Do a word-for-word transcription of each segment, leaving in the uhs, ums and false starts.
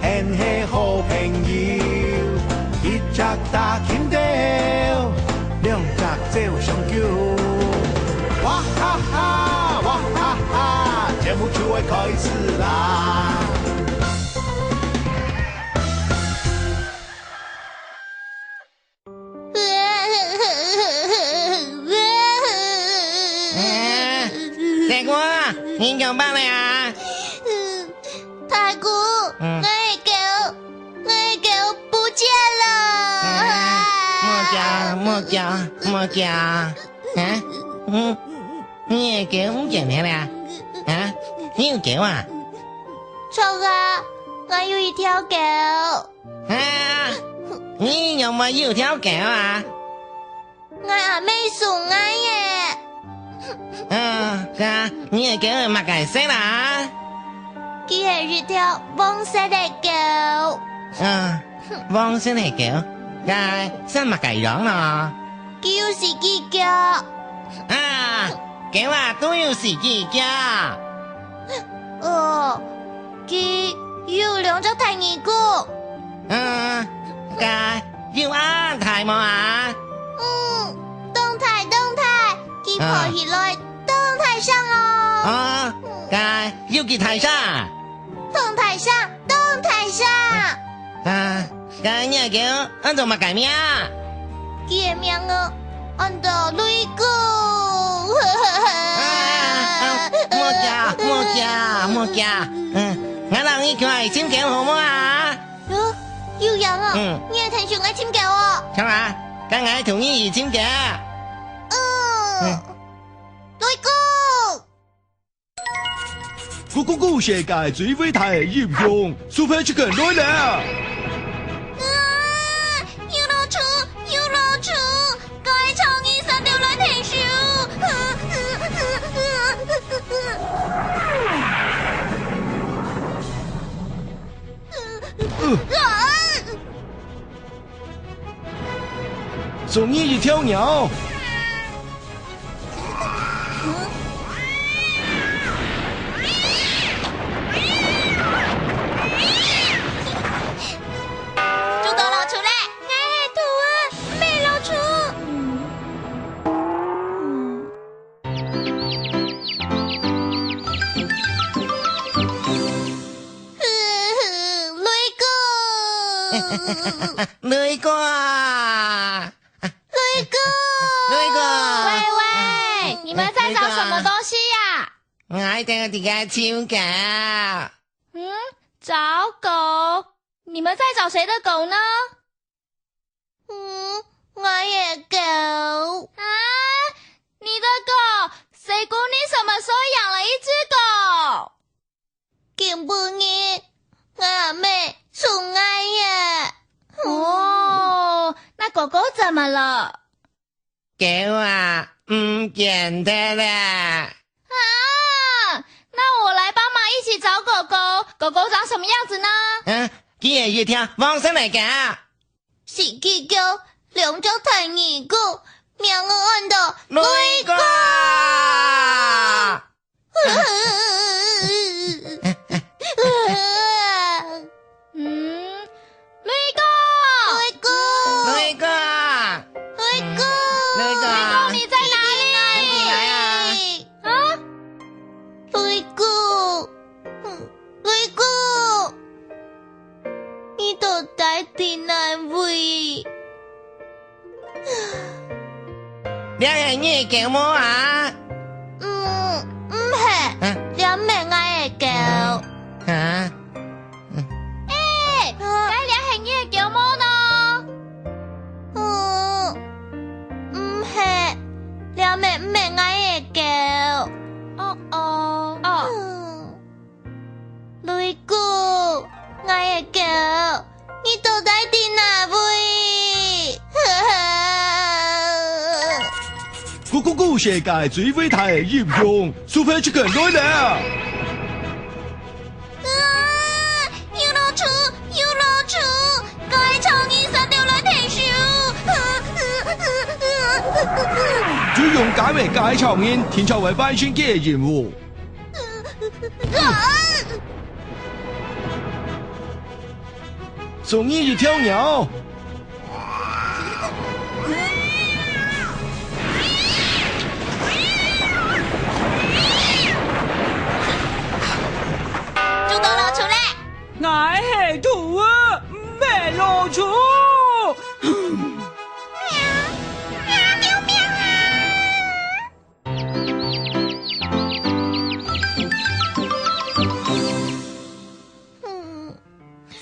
還係好朋友，一隻打琴豆，兩隻走相救。哇哈哈，哇哈哈，節目就愛開始啦！哎，大哥，你仰般了啊？大哥，嗯。𠊎个狗，𠊎个狗不見了！哎，莫驚，莫驚，莫驚。啊？嗯，你个狗毋見忒了啊？啊？你有狗啊？著啊，𠊎有一條狗。 啊，你仰會有條狗啊？𠊎阿姆送𠊎个。啊，該你个狗係麼个色啦？佢係一條黃色个狗。啊，黃色个狗，該生麼个樣呢？佢有四支腳。啊，狗啊，都有四支腳。哦， 佢有兩隻大耳公。嗯，該有恁大無啊？嗯，當大當大，佢爬起來當大聲哦。啊，該有幾大聲？當大聲，當大聲。啊，該你个狗安到麼个名啊？佢个名哦，安到雷公。啊，啊，莫驚，莫驚，莫驚。嗯，𠊎摎你去尋狗好無啊？哦，有影哦，嗯。你愛𢯭手𠊎尋狗哦。好啊，該𠊎同你去尋狗。嗯。嗯。雷公！ 咕咕咕，世界最偉大个音響，Super Chicken來了！啊，有老鼠，有老鼠，該場一三六來𢯭手！啊！ 送你一條鳥。捉到老鼠了！𠊎係兔仔，毋係老鼠。 雷公！雷公啊！雷公！雷公！喂，喂，你們在找什麼東西呀？𠊎兜在該尋狗。嗯，找狗？你們在找誰的狗呢？ 嗯，𠊎个狗。啊，你的狗？誰鼓勵什麼時候養了一隻狗？今晡日，𠊎阿姆送𠊎个。哦，那狗狗怎麼了？狗啊，毋見忒了。啊，那我來幫忙一起找狗狗。狗狗長什麼樣子呢？嗯，佢係一條黃色个狗。 四支腳，兩隻大耳公，名安到雷公。雷公！嗯，雷公！雷公！雷公！雷公！雷公！雷公，你在哪裡？你哪裡來啊？啊？雷公！ 雷公，你到底在哪位？這係你个狗無啊？嗯，毋係，啊？這毋係𠊎个狗。啊？嗯。欸，啊？該這係你个狗無呢？嗯，毋係，這乜毋係𠊎个狗。哦，哦，哦。嗯。 雷公，𠊎个狗，你到底在哪位？咕咕咕，世界最偉大个音響，Super Chicken來了！啊，有老鼠，有老鼠，該場一三六來𢯭手！最勇敢个該場人，定著會完成佢个任務。 啊！送你一條貓。豬哥老鼠咧！𠊎係兔仔，咩老鼠？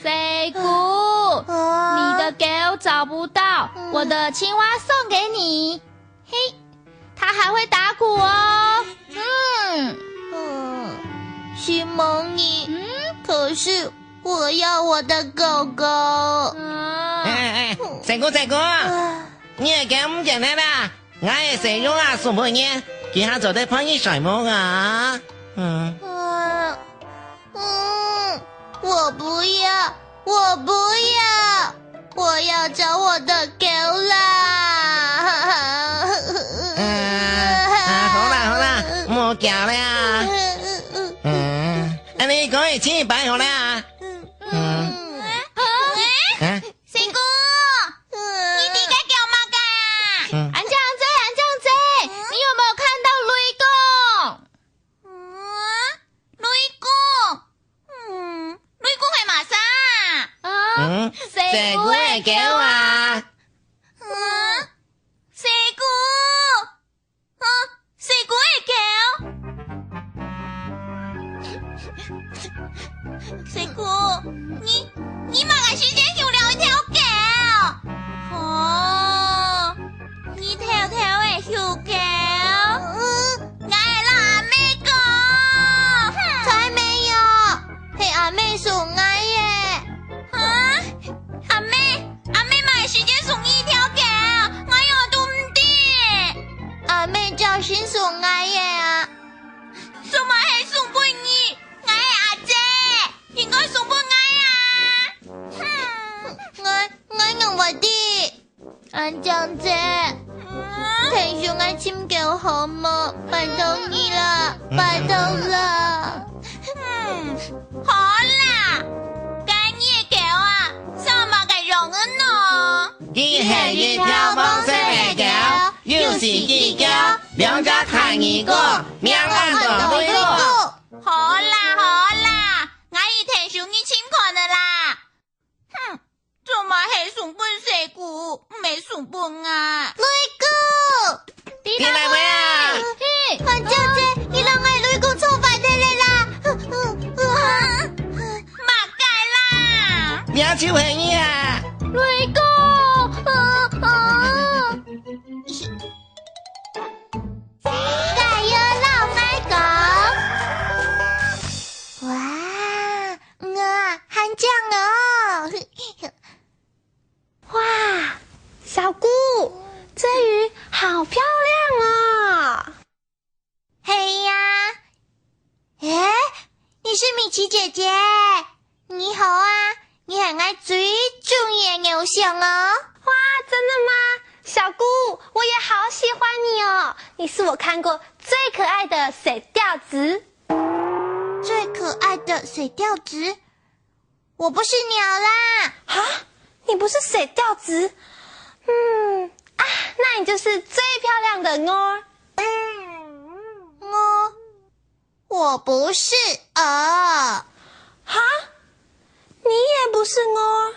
細姑，你的狗找不到，我的青蛙送給你。嘿，它還會打鼓哦。嗯。嗯，承蒙你，可是我要我的狗狗。哎，哎，哎，細姑，細姑，你的狗毋見忒啦！ 𠊎个細熊啊，送分你，佢還做得陪你睡目啊。嗯。嗯，嗯，我不要，我不要，我要找我的狗啦。嗯，啊，好啦，好啦，莫噭了啊。嗯，恁呢講一千擺好了啊。嗯。嗯。啊？ 細姑，你在該噭麼个啊？嗯。恁靚姐，恁靚姐，你有沒有看到雷公？嗯，雷公？嗯，雷公係麼儕啊？啊，嗯，細姑个狗啊。嗯，細姑。 啊，細姑个狗。細姑，你，你麼个時節養了一條狗？哦，你偷偷仔畜狗？嗯，𠊎摎阿姆講。才沒有，係阿姆送𠊎个。啊？阿姆？ 阿姆麼个時節送你一條狗啊？𠊎仰都毋知。阿姆朝晨送𠊎个啊。做麼係送分你？𠊎係阿姊，應該送分𠊎啊！哼！𠊎，𠊎仰會知？恁靚姐，嗯？𢯭手𠊎尋狗好無？拜託你啦，拜託啦！ 嗯，好啦，該你个狗啊，生麼个樣仔呢？佢係一條黃色个狗，又是巨狗，兩隻大耳公，名安到雷公。好啦，好啦，𠊎去𢯭手尋看仔啦。哼， 做麼係送分細姑，毋係送分𠊎？雷公！在哪位啊？嘿，恁靚姐，你摎𠊎雷公做伙仔咧啦！麼个啦？這就係你啊！雷公！啊，啊。 解藥摎𠊎講。哇，嗯啊，恁靚哦！哇，小姑，這魚好漂亮哦！係啊，誒，你是米奇姐姐？ 你好啊，你係𠊎最中意个偶像哦。哇，真的嗎？小姑，我也好喜歡你哦！你是我看過最可愛的水貂子。最可愛的水貂子？我不是鳥啦。啊？你不是水貂子？嗯，啊，那你就是最漂亮的鵝。鵝？ 我不是鵝。哈？你也不是鵝？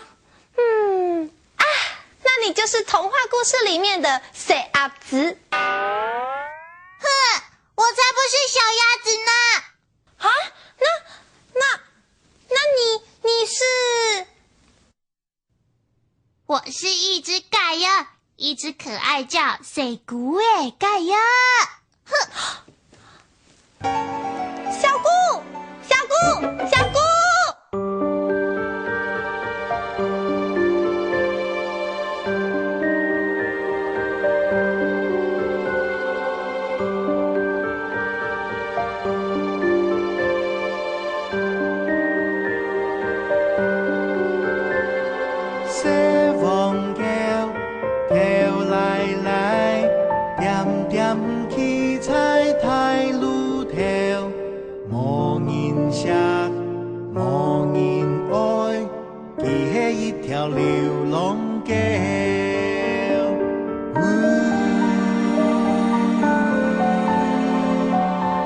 嗯，啊，那你就是童話故事裡面的細鴨子。哼，我才不是小鴨子呢！啊？那，那，那你，你是？ 我是一隻雞仔，一隻可愛叫細姑个雞仔。哼！小姑，小姑，小姑！流浪狗，呜，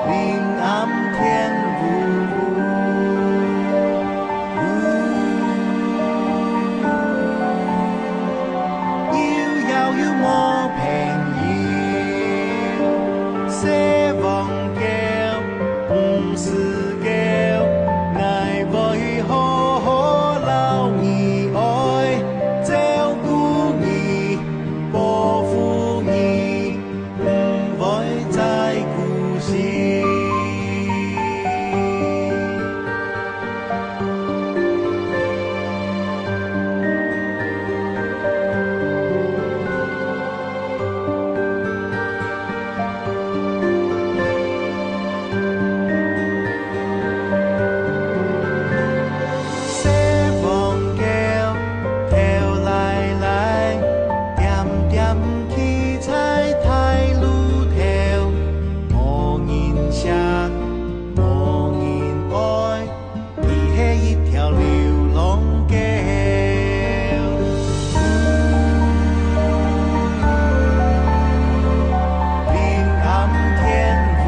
臨暗天烏烏， 又枵又無朋友，細黃狗，毋使噭，𠊎會好好摎你愛，照顧你，保護你， 毋會再孤栖。 細黃狗，頭犁犁，恬恬企在大路頭，無人惜，無人愛，你係一條流浪狗。 臨暗天烏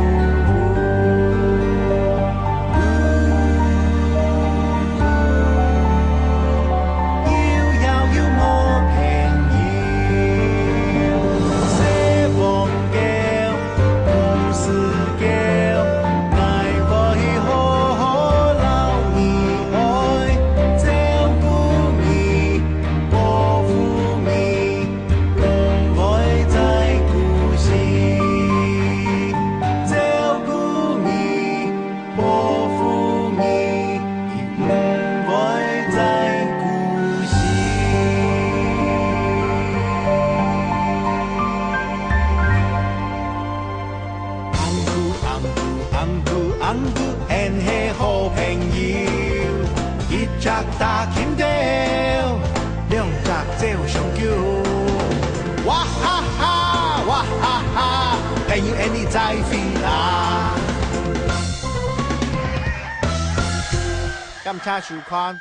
烏，又枵又無朋友，細黃狗，毋使噭，𠊎會好好摎你愛，照顧你，保護你， 毋會再孤栖，照顧你，保護你，毋會再孤栖。 紅姑紅姑紅姑紅姑，𫣆係好朋友。一隻打琴豆，兩隻走相救。哇哈哈，哇哈哈，朋友，𫣆俚再會啦！感謝收看。